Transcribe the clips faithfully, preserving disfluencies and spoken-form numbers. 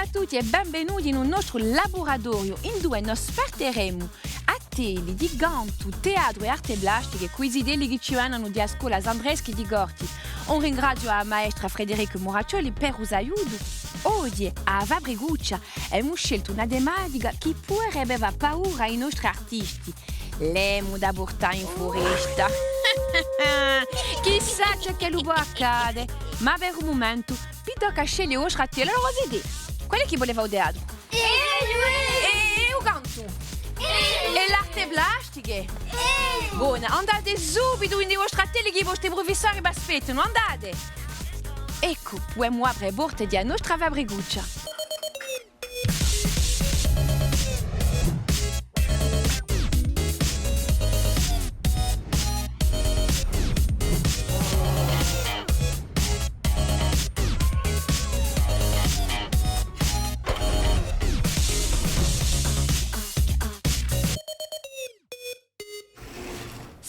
à tutti è benvenuti in u nostru laburatoriu, induve no sparteremu attelli di cantu, teatru è arte plastiche cù i zitelli chì ci venenu di a scola Sandreschi di Corti. Un ringraziu à a maestra Frédérique Muraccioli per u so aiutu. Oghje, à a Fabricuccia, emu sceltu una tematica chì puderebbe fà paura à i nostri artisti. L'emu da purtà in furesta. Chissà ciò ch'ellu pò accade, ma per u mumentu vi tocca à sceglie u vostru attellu. Allora, zitè, quale hè chì vole fà u teatru? Eiu! È, è u cantu? Eiu! È l'arte plastiche? Eiu! Bona, andate subitu in i vostri attelli chì i vostri prufissori v'aspettanu, andate! Eccu, pudemu apre e porte di a nostra Fabricuccia.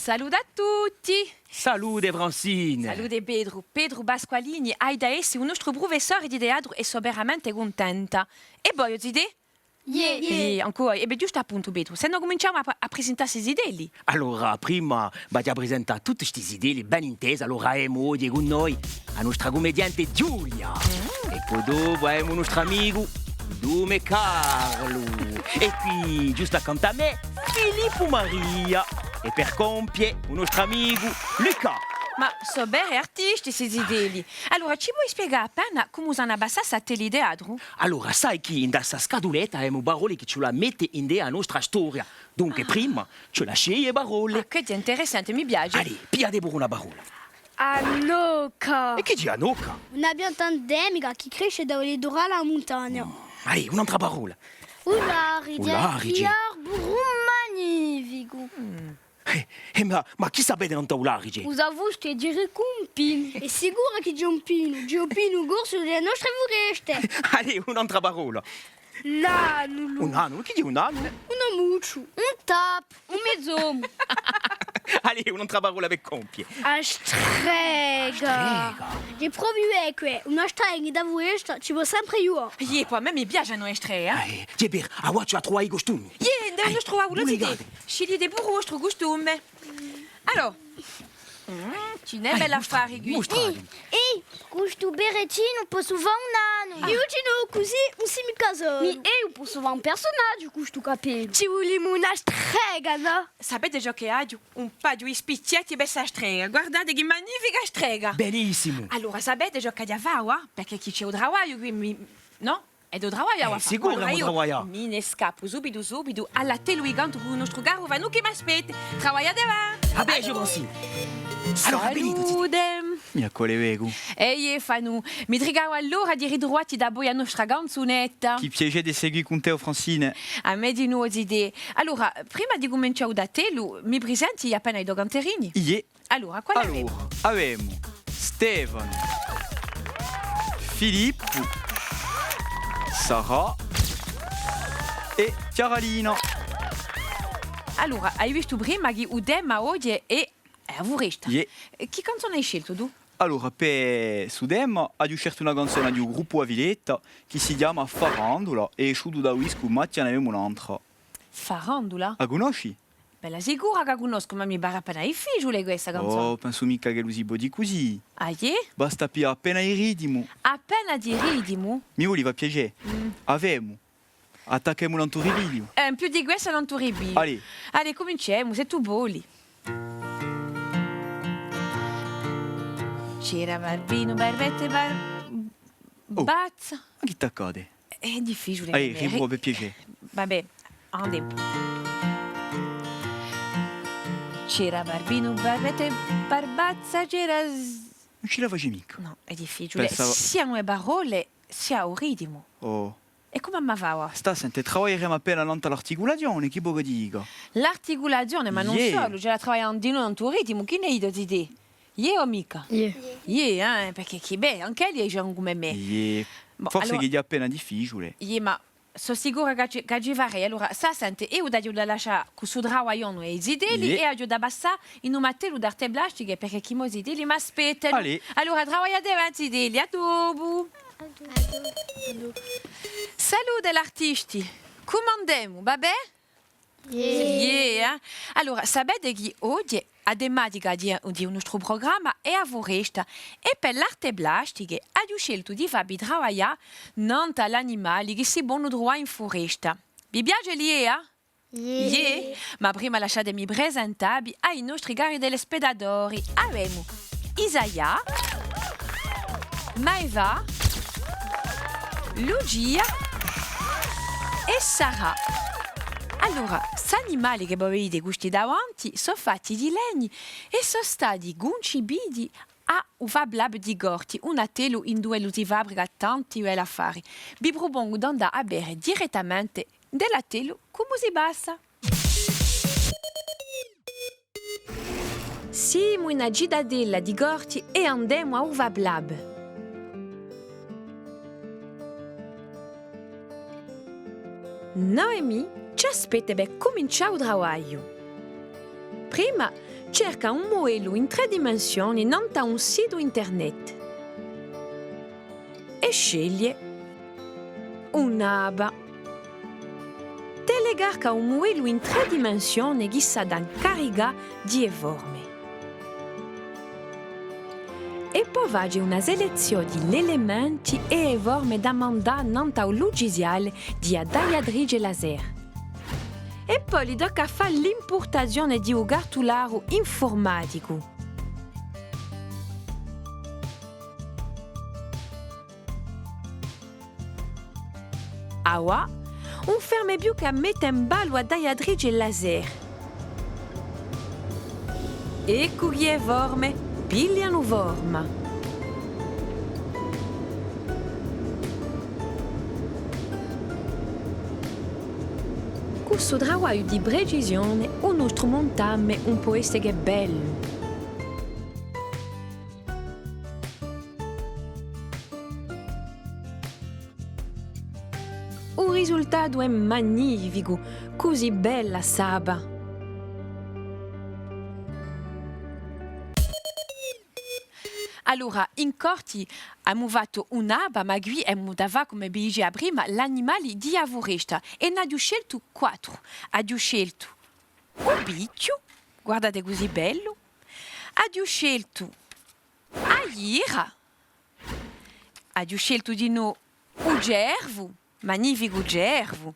Salute à tutti! Salute Francine! Salute Petru! Petru Pasqualini, hai da esse u nostru prufessore di teatru è sò veramente cuntenta. È voi, o zitè? Iè! Iè, ancu voi. È bè, ghjustu appuntu, Petru, s'è no cuminciamu à, à presentà sti zitelli. Allora, prima v'aghju à presentà tutti sti zitelli, ben intesu, allora avemu oghje cù noi a nostra cummediante Ghjulia. Mm. È po dopu avemu u nostru amicu Dume Carlu. È quì, ghjustu accantu à mè, Filippu Maria. È per compie, u nostru amicu Luca. Ma sò veri artisti, sti zitelli. Allora, ci poi spiegà appena cumu s'anu à passà st'attelli di teatru? Allora, sai chì in sta scatuletta avemu parolle chì ci vole à mette in a nostra storia. Dunque, prima, ci vole à sceglie e parolle. Ah, chì hè interessante, mi piace. Allez, pigliate puru una parolla. A noca. È chì hè a noca? Una pianta endemica chì cresce induv'ellu hè dura a muntagna. Mm. Allez, un'altra parolla. U larice. U larice. Chì arburu magnificu. Mm. Eh, eh, ma, ma chì sapete nant'à u larice? U sò fustu hè di riccu un pinu. Hè sicuru chì ci hè un pinu, ci hè un pinu corsu in e nostre fureste. Allez, un'altra parolla. Nanulu. Un nanulu? Chì hè un nanulu? Un omucciu. Un tappu, un mezomu. Allez, un'altra parolla per compie. A strega. A strega. Hè propiu vera, una strega in a furesta ci pò sempre aiutà. Iè, po à mè mi piacenu e streghe, eh. Eh, iè, per, avà ci vole à truvà i custumi. Iè, andemu à truvà u loro. Scegliete puru u vostru custume. Allora, mm, ci n'hè bell'affare quì. Mostra, mostra. Eh, eh, cù stu berrettinu possu fà un nanulu. Eiu ci n'hè, cusì ùn si micca solu. Mì eiu possu fà un persunagiu cù stu cappellu. Ci vulimu una strega, nò? Sapete ciò ch'aghju? Un paghju di spichjetti per sta strega. Guardate chì magnifica strega! Bellissimu! Allora, sapete ciò ch'aghju da fà, và? Perchè chì ci hè u travagliu quì, mi, nò? Hè da travaglià, eh, và, sicuru, allora eiu travaglià. Mi ne scappu subitu, subitu, à l'attellu di cantu cù u nostru caru Fanu chì m'aspetta. Travagliate, và! À prestu, Francine! Allora, venite, zitè. Salute! Mì, quale vecu? Ehi, Fanu, mi tricavu allora di ritruvà ti dapoi a nostra canzunetta. Chì piacè di seguì cun tè, Francine. À mè dinù, zitè. Allora, prima di cumincià u to attellu, mi prisenti appena i to canterini? Iè. Allora, quale avemu? Allora, avemu Stefanu, Filippu, Sara è Chiaralina. Allora, ai vistu prima chì u tema oghje hè, hè a furesta. Iè. È chì canzona ai sceltu tù? Allora, per stu tema, aghju sceltu una canzona di u gruppu A Filetta chì si chjama Farandula, hè esciutu da u discu Machja n'avemu un'antra. Farandula? A cunnosci? Bella sicura chì a cunnoscu, ma mi pare appena difficiule questa canzona. Oh, pensu micca ch'ellu si pò dì cusì. Ah, iè? Basta piglià appena di ritimu. Appena di ritimu? Mi vulia fà piacè. Mm. Avemu. Attacchemu l'anturipigliu. Eh, in più di questu l'anturipigliu. Allez. Allez, cuminciemu, s'è tù voli. C'era Barbinu, Barbetta è Bar-, Oh, Bazza. Ma chì t'accade? Hè difficiule. Allez, per mè, riprova per piacè. Vabbè, andemu. C'era Barbinu, Barbetta è Barbazza, c'era s-, Ùn ci la faci micca. Nò, hè difficiule. Pensava Sianu e parolle, sia u ritimu. Oh. È cumu emu da fà? Stà à sente, travaglieremu appena nant'à l'articulazione, chì voli ch'o ti dica? L'articulazione, ma ùn solu, ci hè da travaglià dinù nant'à u ritimu, chì ne dite, zitè? Iè o micca? Iè. Iè, eh, perchè chì, bè, ancu elli dicenu cum'è mè. Iè. Bon, forse allora, chì hè appena difficiule. Iè, ma sò sicura chì ci, chì ci farete. Allora, stà à sente, eiu t'aghju da lascià cù stu travaglione à i zitelli è aghju da passà in u mo attellu d'arte plastiche, perchè chì i mo zitelli m'aspettanu. Allez. Allora, travagliate bè, zitelli, à dopu. Salute l'artisti! Cumu andemu? Va bè? Iè, eh? Allora, sapete chì oghje a tematica di, di u nostru prugramma hè a furesta, è per l'arte plastiche aghju sceltu di favvi travaglià nant'à l'animali chì si ponu truvà in furesta. Vi piace l'idea? Iè. Iè, ma prima lasciatemi presentavvi à i nostri cari telespettatori. Avemu Isaiah, Maeva, Lucia è Sara. Allora, st'animali chì vo vidite custì davanti sò fatti di legni è sò stati cuncipiti à u Fab Lab di Corti, un attellu induve ellu si fabbrica tanti belli affari. Vi prupongu d'andà à vede direttamente in l'attellu cumu si passa. Simu in a citadella di Corti è andemu à u Fab Lab. Noémie ci aspetta per cumincià u travagliu. Prima cerca un mudellu in trè dimensioni nant'à un situ internet è sceglie un'apa. Telecarca un mudellu in trè dimensioni chì s'hà da incaricà di e forme. È po face una selezziò di l'elementi è e forme da mandà nant'à u lugiciale di a tagliatrice laser. È po li tocca à fà l'impurtazione di u cartularu infurmaticu. Avà, ùn ferma più chè à mette in ballu a tagliatrice laser. Eccu chì e forme piglianu forma. Cù stu travagliu di precisione, u nostru muntame ùn pò esse chè bellu. U risultatu hè magnificu, cusì bella st'apa! Allora, in Corti emu fattu un'apa, ma quì emu da fà, cum'è vi dicia prima, l'animali di a furesta, è n'aghju sceltu quattru. Aghju sceltu u picciu, guardate cusì bellu, aghju sceltu a ghjira, aghju sceltu dinò u cervu, magnificu cervu,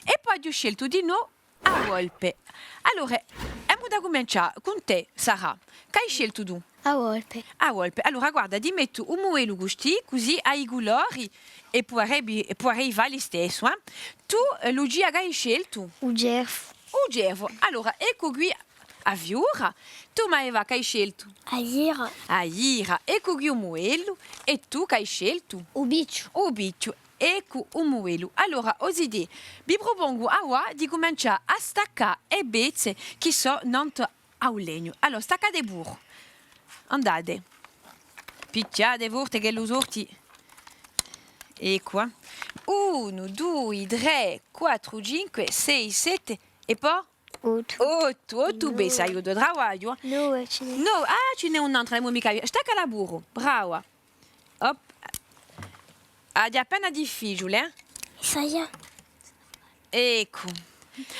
è po aghju sceltu dinò a volpe. Allora, emu da cumincià cun tè, Sara. Ch'hai sceltu tù? A volpe. A volpe. Allora, guarda, ti mettu u mudellu custì, cusì hai i culori è pudarei, è pudarei fà listessu, eh. Tù, eh, Lucia, ch'hai sceltu? U cervu. U cervu. Allora, eccu quì a fiura. Tù, Maeva, ch'hai sceltu? A ghjira. A ghjira. Eccu quì u mudellu. È tù, ch'hai sceltu? U picciu. U picciu. Eccu u mudellu. Allora, o zitè, vi prupongu avà di cumincià à staccà e pezze chì sò nantu à u legnu. Allora, staccate puru. Andate. Pichjate forte ch'ellu sorti. Eccu, eh. Unu, dui, trè, quattru, cinque, sei, sette è po? Ottu. Ottu, ottu pezze, aiutu, travagliu, eh. Nove ci n'hè. Nove, ah, ci n'hè un'antra, ùn l'emu micca vista. Staccala puru, brava. Op. Ah, hè appena difficiule, eh? Eccu.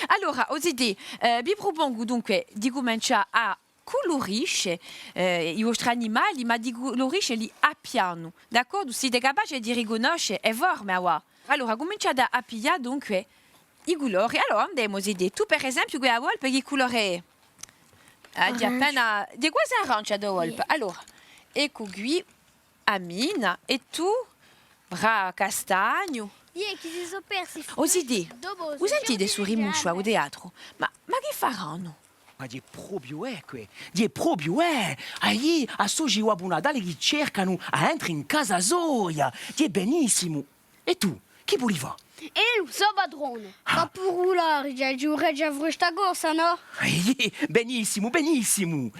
Allora, o zitè, eh, vi prupongu dunque di cumincià à culurisce, eh, i vostri animali, ma di culurisceli à pianu, d'accordu? Site capace di ricunnosce e forme, avà? Allora, cuminciate à piglià dunque i culori. Allora, andemu, zitè. Tù, per esempiu, quì a volpe, chì culore hè? Ah, hè appena, hè quasi aranciu a to volpe. Iè. Allora, eccu quì, a mina, è tù? Brava, castagnu. Iè, chì si sò persi. O zitè, u sentite stu rimusciu à u teatru? Ma, ma chì faranu? Ma hè propiu, eh, què. Hè propiu, eh. Aiò, à sò Babbu Natale chì cercanu à entre in casa soia. Hè benissimu. È tù, chì voli fà? Eiu sò patrone. Ah. Fà puru l'aria, ci vurrebbe a furesta corsa, nò? Eh, benissimu, benissimu.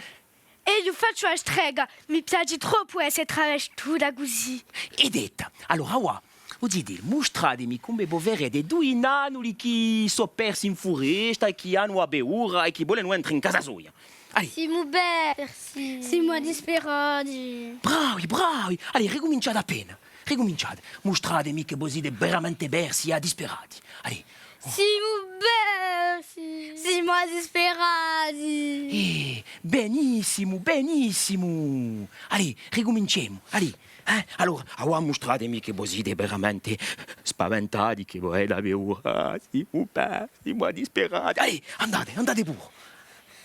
Eiu facciu a strega, mi piace troppu esse travestuta cusì. È detta, allora, avà, o zitè, mustratemi cum'è vo ferete dui nanuli chì sò persi in furesta è chì anu a paura è chì volenu entre in casa soia. Aiò. Simu persi. Simu disperati. Bravi, bravi. Aiò, ricuminciate appena. ricuminciate, mustratemi chì vo site veramente persi è disperati. Allez. Simu persi! Simu disperati! Eh, benissimu, benissimu! Allez, ricuminciemu, allez! Eh? Allora, avà mustratemi chì vo site veramente spaventati, chì vo avete a paura. Ah, simu persi, simu disperati! Allez, andate, andate puru!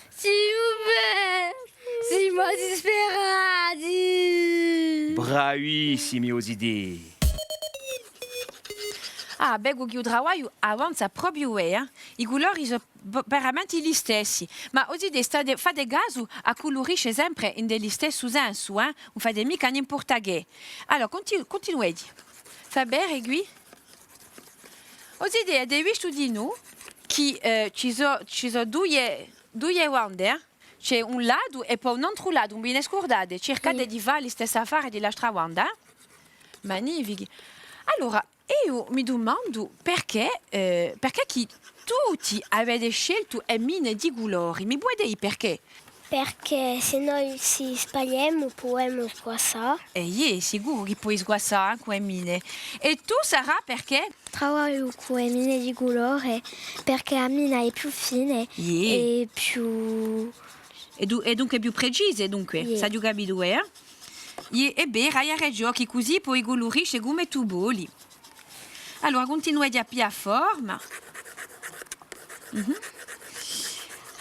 Simu persi! Simu disperati! Bravissimi, o zitè! Ah, vecu chì u travagliu avanza propiu, eh? I culori sò v-, veramente listessi. Ma, o zitè, state, fate casu à culurisce sempre in listessu sensu, eh? Ùn fate micca n'importa chè. Allora, continu-, cuntinueti. Fà vede quì. O zitè, avete vistu dinù chì, eh, ci sò, ci sò duie, duie bande, eh? Ci hè un latu è po un antru latu, ùn vi ne scurdate, circate di fà listessu affare di l'altra banda, eh? Magnifichi. Allora, eiu mi dumandu perchè, eh, perchè chì tutti avete sceltu e mine di culori. Mi pudete dì perchè? Perchè sè noi si sbagliemu, pudemu sguassà. È iè, sicuru chì poi sguassà, eh, cù e mine. È tù, Sara, perchè? Travagliu cù e mine di culore, perchè a mina hè più fine è più... È du-, è dunque più precise, dunque, s'aghju capitu, eh? Iè, hè vera, hai ragiò, chì cusì poi culurisce cum'è tù voli. Allora, cuntinueti à piglià forma. Mhm.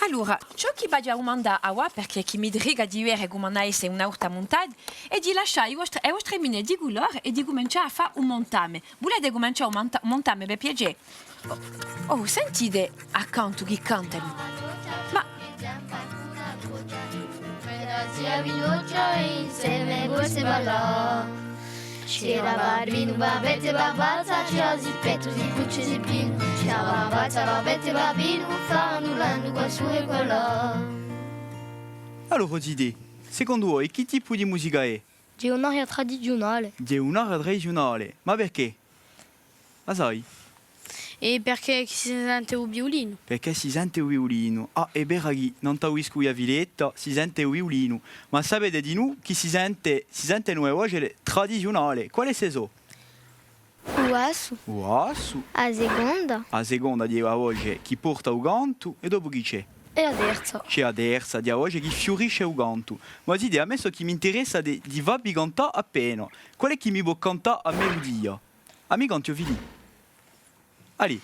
Allora, ciò chì v'aghju da dumandà avà, perchè chì mi trica di vede cum'ellu hà da esse una volta muntatu, hè di lascià e vostre, e vostre mine di culore è di cumincià à fà un muntame. Vulete cumincià un manta-, un muntame, per piacè? Oh, sentite accantu chì cantanu. Ma Allora, o zitè, secondu voi, chì tipu di musica hè? Hè un'aria tradiziunale. Hè un'aria tradiziunale. Ma perchè? A sai? È perchè chì si sente u viulinu. Perchè si sente u viulinu. Ah, hè vera chì, nant'à u discu di a filetta, si sente u viulinu. Ma sapete dinù chì si sente, si sentenu e voce tradiziunale. Quale sò? U bassu. U bassu. A seconda. A seconda hè a voce chì porta u cantu, è dopu chì ci hè? È a terza. Ci hè a terza, hè a voce chì fiurisce u cantu. Ma zitè, à mè ciò chì m'interessa hè di, di fà vi cantà appena. Quale hè chì mi pò cantà a meludia? Ah, mi canti, o Filì? Allez.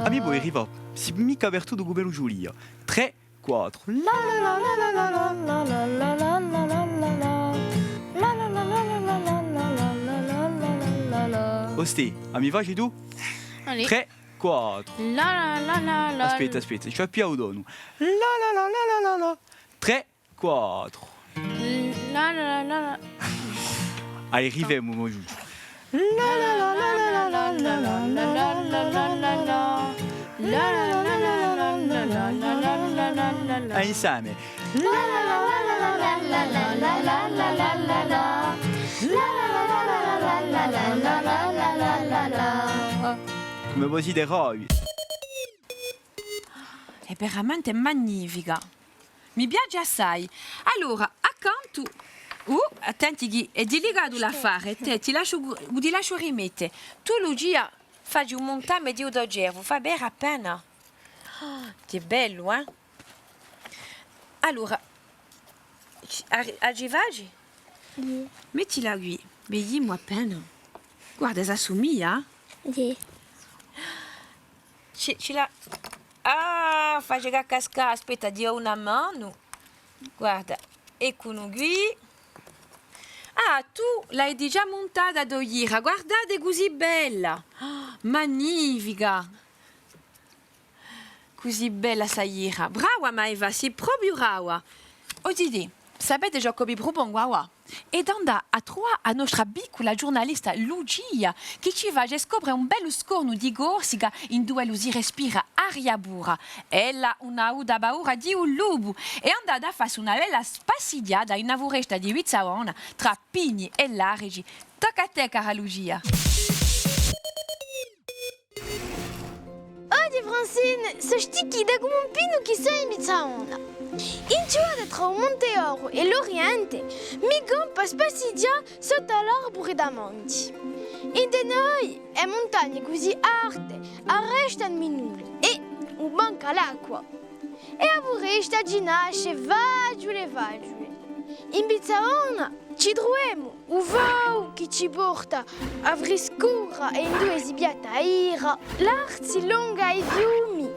Ah, mi poi rifà. Sì micca perdutu cum'è u Giulia. Trè, quattru. Ostè, a mi faci tù? Allez. Trè, quattru. Aspetta, aspetta, ci hè più u tonu. Trè, quattru. Allez, rifemu, mo Giugiu. Ah, inseme. Cumu vo site bravi. Hè veramente magnifica. Mi piace assai. Allora, accantu, uh, attenti chì hè dilicatu l'affare, tè, ti lasciu, ti lasciu rimette. Tù, Lucia, faci un muntame di u to cervu, fà vede appena. Ah, chì bellu, eh? Allora, ci, a, a ci faci? Iè. Mettila quì, vidimu appena. Guarda, s'assumiglia? Iè. Ci, ci la... Ah, face chì casca, aspetta, ti dò una manu. Guarda, eccu unu quì. Ah, tù l'hai digià muntata a to ghjira, guardate cusì bella! Ah, magnifica! Cusì bella sta ghjira. Brava, Maeva, sì propiu brava. O zitè, sapete ciò ch'o vi prupongu avà? Hè d'andà à truvà a nostra piccula ghjurnalista Lucia, chì ci face scopre un bellu scornu di Corsica induve si respira aria pura. Ella ùn hà avutu paura di u lupu è hè andata à fassi una bella spassighjata in a furesta di Vizzavona, trà pini è larici. Tocca à tè, cara Lucia. Francine, sò sticchita cum'è un pinu chì sò in Bizzaona. Inchjuata trà u Monte Oru è l'Oriente, mi compu à spassighjà sottu à l'arburu damanti. Ind'è noi e muntagne cusì alte arrestanu i nuli è ùn manca l'acqua. È a furesta ci nasce fagiule fagiule. In Bizzaona ci truvemu u focu chì ci porta a friscura è induve si piatta a ghjira, l'arsi longa à i fiumi,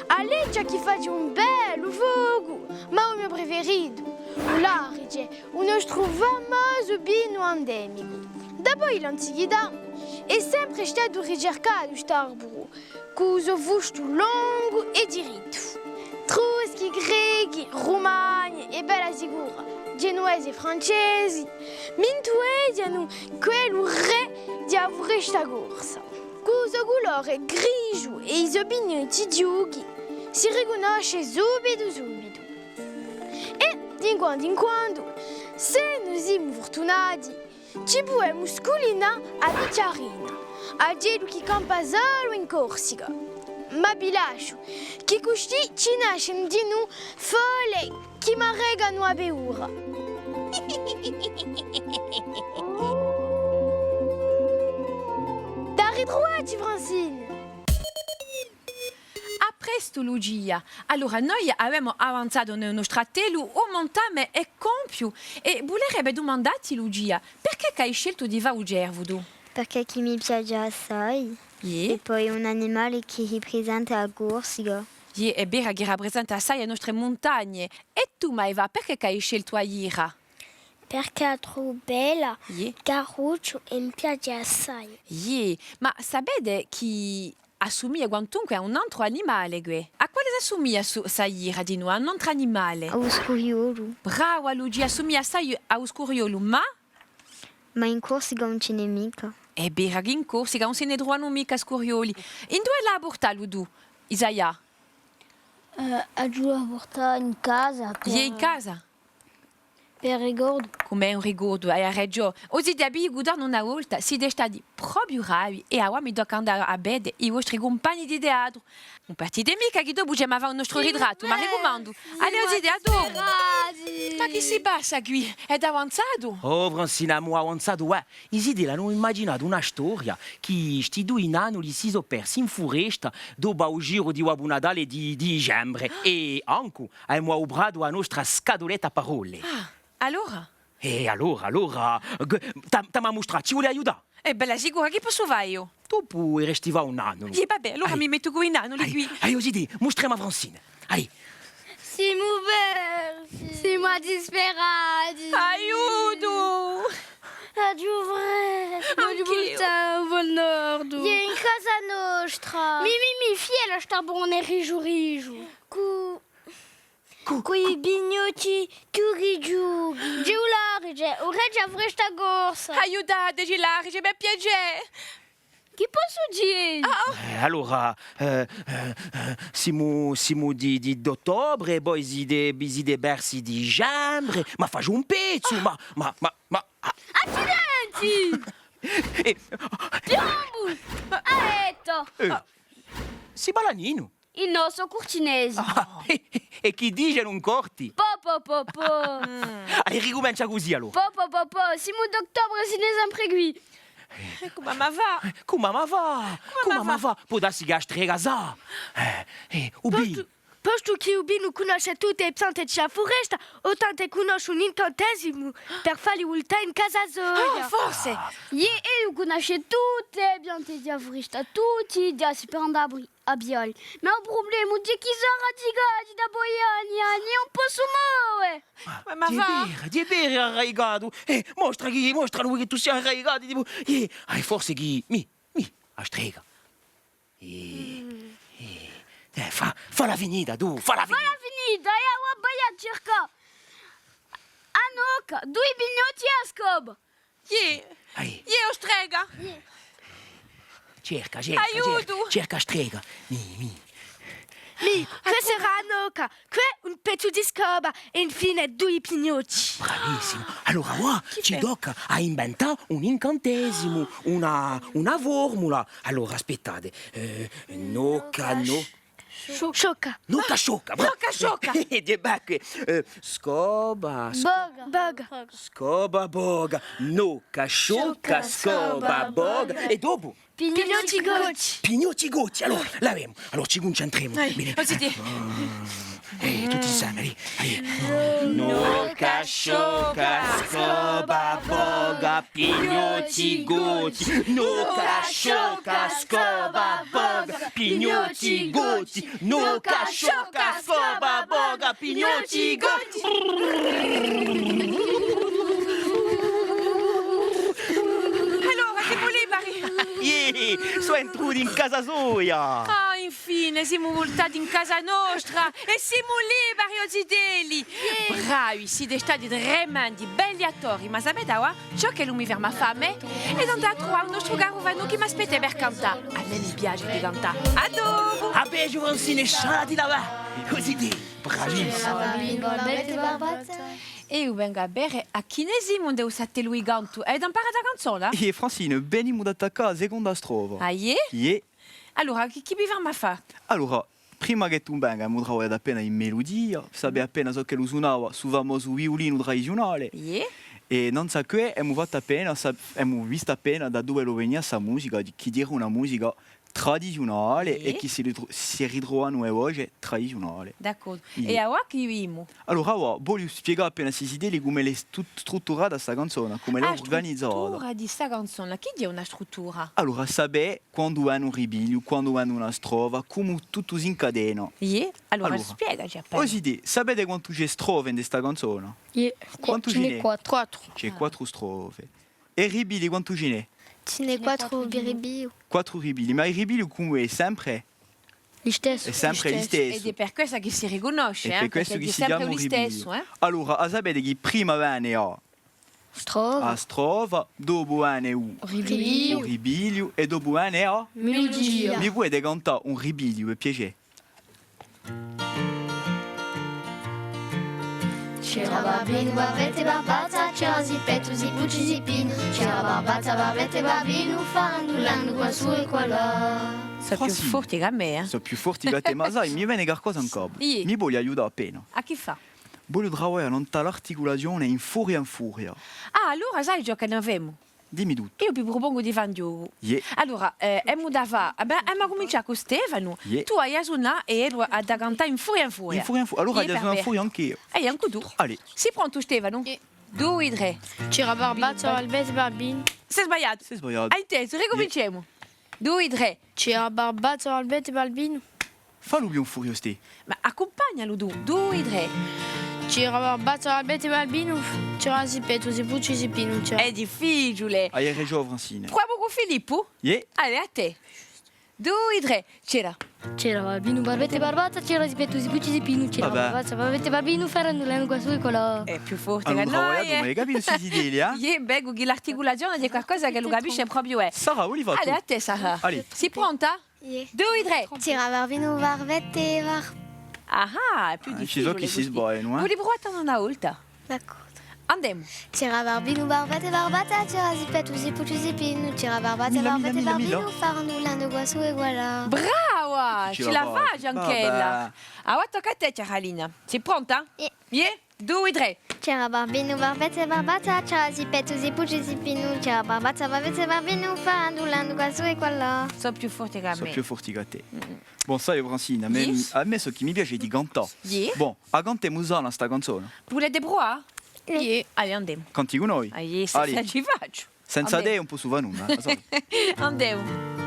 a leccia chì face un bellu focu, ma u mo preferitu, u larice, u nostru famosu pinu endemicu. Dapoi l'antichità hè sempre statu ricercatu st'arburu, cù u so fustu longu è dirittu. Truschi, Grechi, Rumani è, bella sicura, Genuvesi è Francesi, mintughjanu quellu rè di a furesta corsa. Cù u so culore grisgiu è i so pignotti ghjuchi, si ricunnosce subitu subitu. È, di quandu in quandu, s'è no simu furtunati, ci pudemu sculinà à Picciarina, à ch'ellu chì campa solu in Corsica. Ma vi lasciu, chì custì ci nascenu dinù fole chì m'arrecanu a paura. Da ritruvacci, Francine! À prestu, Lucia. Allora, noi avemu avanzatu in u nostru attellu, u muntame hè compiu, è vulerebbe dumandà ti, Lucia, perchè ch'hai sceltu di fà u cervu tù? Perchè chì mi piace assai. Iè. È po hè un animale chì ripresenta a Corsica. Iè, hè vera chì ripresenta assai e nostre muntagne. È tù, Maeva, perchè ch'hai sceltu a ghjira? Perchè a trovu bella, iè, carucciu è mi piace assai. Iè, ma sapete chì assumiglia quantunque à un antru animale, què. À quale s'assumiglia stu, sta ghjira dinù? À un antru animale? À u scuriolu. Brava, Lucia, assumiglia assai à u scuriolu, ma? Ma in Corsica ùn ci n'hè micca. Hè vera chì in Corsica ùn si ne trovanu micca scurioli. Induve l'hai à purtallu tù, Isaia? Eh, aghju da purtà in casa per... Iè, in casa. Per ricordu. Cum'è un ricordu, hai ragiò. O zitè, vi dicu torna una volta, site stati propiu bravi è avà mi tocca à andà à vede i vostri cumpagni di teatru. Ùn partite micca, chì dopu ci emu à fà u nostru ritrattu, m'arricumandu. Allez, o zitè, à dopu. Ma chì si passa quì? Hè avanzatu? Oh, Francina, emu avanzatu, eh. I zitè l'anu imaginatu una storia chì sti dui nannuli si sò persi in furesta dopu à u giru di Babbu Natale di, di dicembre. È ancu avemu adupratu a nostra scatuletta à parolle. Ah, allora? È allora, allora, t'amu à mustrà, ci voli aiutà? È bella sicura, chì possu fà eiu? Dopu resti fà un nannulu. Iè, va bè, allora mi mettu cù i nannuli quì. Aiò, o zitè, mustremu à Francine. Aiò. Simu persi! Simu disperati! Aiutu! Aghju fretta! Vogliu vultà à u Polu Nordu! Iè, in casa nostra! Mì, mì, mì, fiela sta bona, rigiu, rigiu! Cù, cù i pignotti ghjuchi ghjuchi! Ghjè u larice, u rè di a furesta corsa! Aiutateci, larice, per piacè! Chì possu dì? Ah, oh. Eh, allora, eh, eh, eh, simu, simu di, di, d'ottobre, è voi site, vi site persi dicembre, ma face un pezzu, ma, ma, ma, ma, ah. Accidenti! Eh. Piombu! Arreta! Eh. Ah, sì palaninu? Innò, sò curtinesi. Ah, è, è chì dicenu in Corti? Po, po, po, po. Allez, ricumencia cusì, allora. Po, po, po, po, simu d'ottobre, si n'hè sempre quì. È cum'emu à fà? Cum'emu à fà? Cum'emu à fà? Pò dassi chì a strega sà. Eh, eh, u Pinu. Postu, postu chì u Pinu cunnosce tutte e piante di a furesta, o tantu cunnosce un incantesimu per falli vultà in casa soia. Ah, forse. Iè, eiu cunnoscu tutte e piante di a furesta, tutti i ghjassi per andà à bri- à piglialli. Ma u prublemu hè chì sò radicati dapoi anni, anni, ùn possu move! Ma, ma, ma hè vera, hè vera, hè arradicatu! Eh, mostra chì, mostra chì tù sì arradicatu, tipo, eh, hai forse chì, mì, mì, a strega. Eh, eh, eh, fà, falla finita, tù, falla finita! Falla finita, è avà vai à circà! A nocca, dui pignotti è a scopa! Iè! Aiò. Iè, o strega! Cerca, cerca, cerca, cerca a strega. Mì, mì. Mì, quessa era a nocca, què un pezzu di scopa è infine dui pignotti. Bravissimu. Allora, avà ci tocca à inventà un incantesimu, una, una formula. Allora, aspettate. Eh, nocca, no- Sciocca. Nocca sciocca, bravo. Nocca sciocca. Hè bè què. Eh, scoba, sco- Boga. Boga. Scoba boga. Nocca sciocca, scoba boga. È dopu? Pignotti gotti. Pignotti gotti. Allora, l'avemu. Allora, ci cuncentremu. Bè. O zitè. Eh, tutti inseme, allez, allez. Nocca sciocca, scoba boga, pignotti gotti. Nocca sciocca, scoba boga, pignotti gotti. Nocca sciocca, scoba boga, pignotti gotti. Allora, simu liberi? Iè, sò entruti in casa soia. Ah, infine, simu vultati in casa nostra è simu liberi, o zitelli. Bravi, site stati tremendi, belli attori, ma sapete avà ciò ch'ellu mi ferma à fà à mè? Hè d'andà à truvà u nostru caru Vanù chì m'aspetta per cantà. À mè mi piace di cantà. À dopu! À vedeci, Francine, scialati da là! Cusì dì, bravissima! Eiu vengu à vede à chì ne simu ind'è u so attellu di cantu. Avete amparatu a canzona? Iè, Francine, venimu d'attaccà a seconda strofa. Ah, iè? Iè. Allora, chì, chì vi ferma à fà? Allora, prima ch'è tù venga, emu travagliatu appena in meludia, sapete appena ciò ch'ellu sunava, stu famosu viulinu tradiziunale. Iè. È nanzu à què, emu fattu appena, sa-, emu vistu appena da duv'ellu venia sta musica, di-, chì era una musica tradiziunale è chì si ritru-, si ritruvanu e voce tradiziunale. D'accordu. Iè. È avà chì vidimu? Allora, avà, vogliu spiegà appena à sti zitelli cum'ella hè stu-, strutturata sta canzona, cum'ella hè urganizata. A struttura di sta canzona, chì hè una struttura? Allora, sapè quandu vene un ripigliu, quandu vene una strofa, cumu tuttu s'incadena. Iè? Allora, spiegaci appena. O zitè, sapete quantu ci hè strofe in sta canzona? Iè. Quantu ci n'hè? Quattru. Quattru. Ci hè quattru strofe. È ripigliu quantu ci n'hè? Ci n'hè quattru ripigliu. Quattru ripigliu, ma i ripigliu cumu hè, sempre? Listessu. Hè sempre listessu. Ed hè per quessa chì si ricunnosce, eh, perchè hè sempre u listessu, eh. Allora, a sapete chì prima vene a strofa. A strofa, dopu vene u ripigliu. U ripigliu, è dopu vene a meludia. Mi pudete cantà un ripigliu, per piacè? Sò più forti chè mè, eh. Sò più forti chè tè, ma sai, mi vene calcosa in capu. Iè. Mi voli aiutà appena. À chì fà? Vogliu travaglià nant'à l'articulazione in furia in furia. Ah, allora sai ciò chì ne femu? Dimmi tuttu. Eiu vi prupongu di fà un ghjocu. Iè. Allora, eh, emu da fà, eh bè, emu à cumincià cù Stefanu. Iè. Tù ai à sunà è ellu hà da cantà in furia in furia. In furia in furia. Allora, ai à sunà in furia anch'eiu. È ancu tù. Allez. Sì prontu, Stefanu? Iè. Dui, trè. Sè sbagliatu. Sè sbagliatu. Ai intesu, ricuminciemu. Dui, trè. Fallu più in furia, Stè. Ma accumpagnalu tù. Dui, trè. Hè difficiule. Ai ragiò, Francine. Provu cù Filippu? Iè. Allez, à tè. Dui, trè. Hè più forte chè noi, eh. Avete capitu sti zitelli, eh? Iè, bè, chì l'articulazione hè qualcosa ch'ellu capisce propiu, eh. Sara, voli fà tù? Allez, à tè, Sara. Allez. Sì pronta? Iè. Dui, trè. Ah, hè più difficiule custì. Ci sò chì si sbaglianu, eh. Voli pruvà una volta? D'accordu. Andemu. Brava! Ci la faci anch'ella. Avà tocca à tè, Caralina. Sì pronta? Iè. Iè? Dui, trè. Sò più forti chè mè. Sò più forti chè tè. Mm, mm. Bon, sai, Francina, à mè, à mè ciò chì mi piace hè di cantà. Iè. Bon, a cantemu sana sta canzona? Vulete pruvà? Iè. Allez, andemu. Canti cù noi? Ah, iè, sè, sè ci facciu. Senza tè ùn possu fà nunda, eh, a sai. Andemu.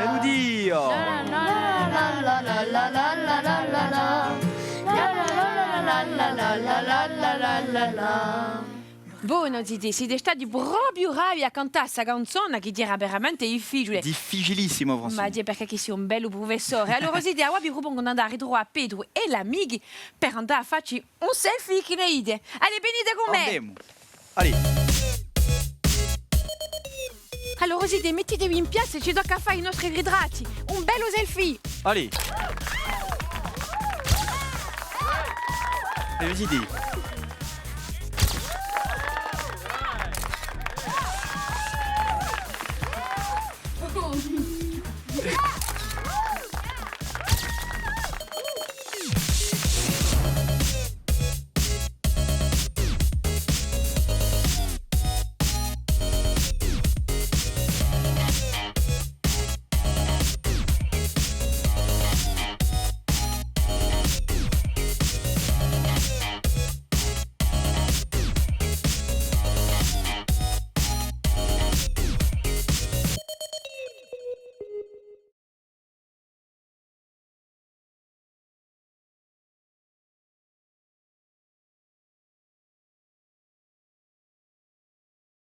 Meludia! Bon, o zitè, site stati propiu bravi à cantà sta canzona chì era veramente difficiule. Difficilissima, Francine. Ma hè perchè chì sì un bellu prufessore. Allora, o zitè, avà vi prupongu d'andà à ritruvà à Petru è l'amichi per andà à facci un selfie, chì ne dite? Allez, venite cù mè! Andemu. Allez. Allora, o zitè, mettitevi in piazza è ci tocca à fà i nostri ritratti. Un bellu selfie! Allez! Allez, o zitè!